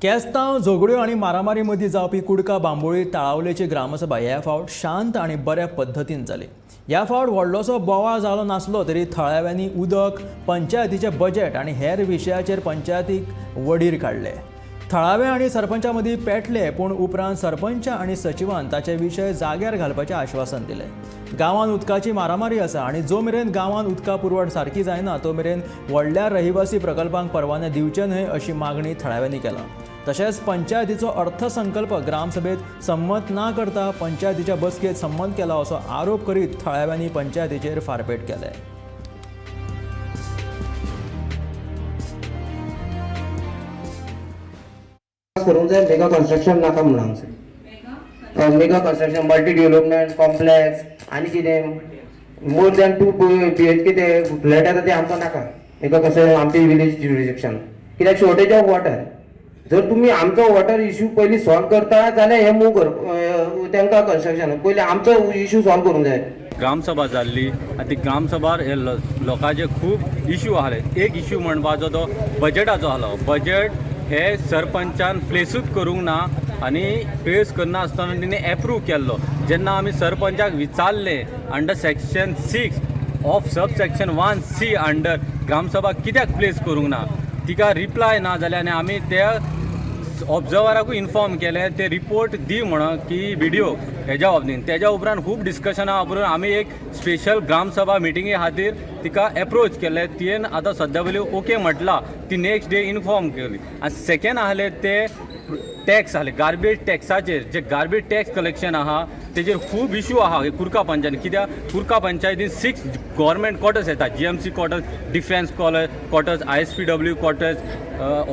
केस्तांव झगड्यो आनी मारामारी मदीं जावपी कुडका बांबोळी ताळावलेची ग्रामसभा ह्या फावट शांत आनी बऱ्या पद्दतीन जाली. ह्या फावट व्हडलोसो बोवाळ जालो नासलो तरी थळाव्यांनी उदक, पंचायतीचें बजेट आनी हेर विशयाचेर पंचायतीक वडीर काडले. थळावे आनी सरपंचा मदीं पेटले, पूण उपरांत सरपंच आनी सचिवान ताचे विशय जाग्यार घालपाचें आश्वासन दिलें. गांवांत उदकाची मारामारी आसा आनी जो मेरेन गांवांत उदका पुरवण सारकी जायना तो मेरेन व्हडल्या रहिवासी प्रकल्पांक परवाने दिवचे न्हय अशी मागणी थळाव्यांनी केला. तशेंच पंचायतीचो अर्थसंकल्प ग्रामसभेत संमत ना करता पंचायतीच्या बसकेत संमत केला असो आरोप करीत थळाव्यांनी पंचायतीचेर फारपेट केले. करूंक जाय. मेगा कन्स्ट्रक्शन नाका म्हणून हांगसर. Mega construction, multi development complex आनी कितें मोर दॅन 2 BHK ते फ्लॅट आसा ते आमकां नाका. मेगा कन्स्ट्रक्शन आमचे विलेज ज्युरिडिक्शन, कित्याक शॉर्टेज ऑफ वॉटर. जर तुमी आमचो वॉटर इश्यू पयलीं सॉल्व करता जाल्यार हे मूव कर तांकां कन्स्ट्रक्शन. पयलीं आमचो इश्यू सॉल्व करूंक जाय. ग्रामसभा जाल्ली आनी ती ग्रामसभार हे लोकांचे खूब इश्यू आसले. एक इश्यू म्हणपाचो तो बजेटाचो आहलो. बजेट हे सरपंचान प्लेसूच करूंक ना आनी प्लेस करना आसतना तेणी एप्रूव केल्लो. जेन्ना आमी सरपंचाक विचारलें, under section 6 of sub section 1C under Gram Sabha कित्याक प्लेस करूंक ना, तिका रिप्लाय ना जालें. आनी आमी त्या ऑब्जर्वराकूय इन्फॉर्म केलें, ते रिपोर्ट दी म्हणून की विडियो हेज्या बाबतीन. तेज्या उपरांत खूब डिस्कशनां उपरांत आमी एक स्पेशल ग्रामसभा मिटिंगे खातीर तिका एप्रोच केलें. तियेन आतां सद्या पयलीं ओके म्हटलां. ती नेक्स्ट डे इन्फॉर्म केली. आनी सेकेंड आहले ते टॅक्स आहले, गार्बेज टॅक्साचेर. जे गार्बेज टॅक्स कलेक्शन आहा तेजेर खूब इशू आहा कुर्का पंचायतीन, कित्याक कुर्का पंचायतीन सिक्स गव्हर्मेंट क्वॉर्टर्स येता: GMC quarters, defence college quarters, ISPW quarters,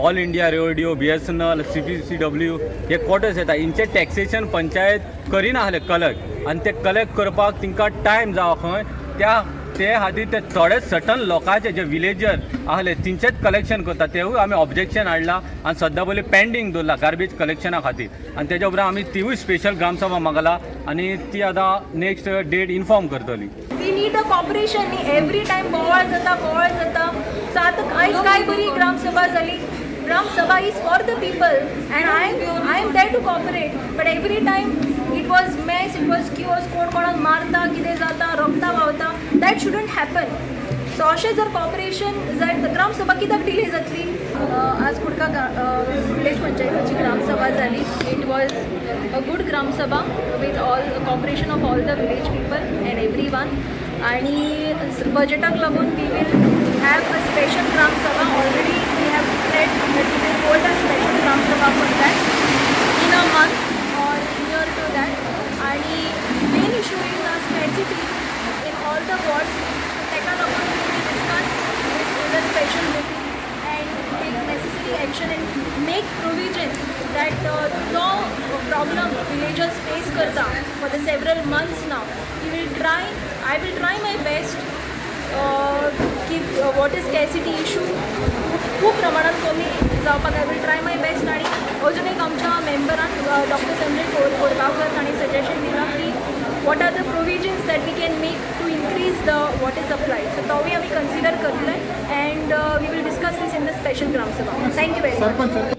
All India Radio, BSNL, CPCW हे क्वॉर्टर्स येता. हेंचे टॅक्सेशन पंचायत करिना आहले कलेक्ट आनी ते कलेक्ट करपाक तांकां टायम जावो खंय. त्या ते खातीर ते थोडे सर्टन लोकांचे जे विलेजर आहले तेंचेच कलेक्शन करता. तेवूय आमी ऑब्जेक्शन हाडला आनी सद्या पयलीं पेंडींग दवरला गार्बेज कलेक्शना खातीर. आनी तेज्या उपरांत आमी तिवूय स्पेशल ग्रामसभा मागला आनी ती आतां नेक्स्ट डेट इन्फॉर्म करतली. We need a cooperation न्ही. एवरी टायम बोवाळ जाता, बोवाळ जाता. सो आतां आयज काय बरी ग्रामसभा जाली. Gram Sabha is for the people and I am there to cooperate, but every time it was mess, it was chaos. कोण कोणाक मारता, कितें जाता, रक्तां व्हांवता. That shouldn't happen. सो अशें जर कॉपरेशन जायत तर ग्रामसभा कित्याक डिले जातली? आज कुडका विलेज पंचायतीची ग्रामसभा जाली. It was a good Gram Sabha with all cooperation of all the village people and everyone. आणि बजेटाक लागून we will have a special Gram Sabha. Already we have declared that we will hold a special Gram Sabha for that in a month or near to that. आणि main issue is a scarcity in all the wards. ताका लागून we will discuss this in a special meeting and take necessary action and make provision that जो problem villagers face करता for the several months now, we will try, I will try my best की water स्कॅसिटी issue खूब प्रमाणात कमी जावपाक I will try my best. आणि अजून एक आमच्या मेंबरान डॉक्टर संजय कोरगांवकर तांणी सजेशन दिलां की what are the provisions that we can make to increase the water supply. So तोवूय आमी कन्सिडर करतले and we will discuss this in the special Gram Sabha. Thank you very much.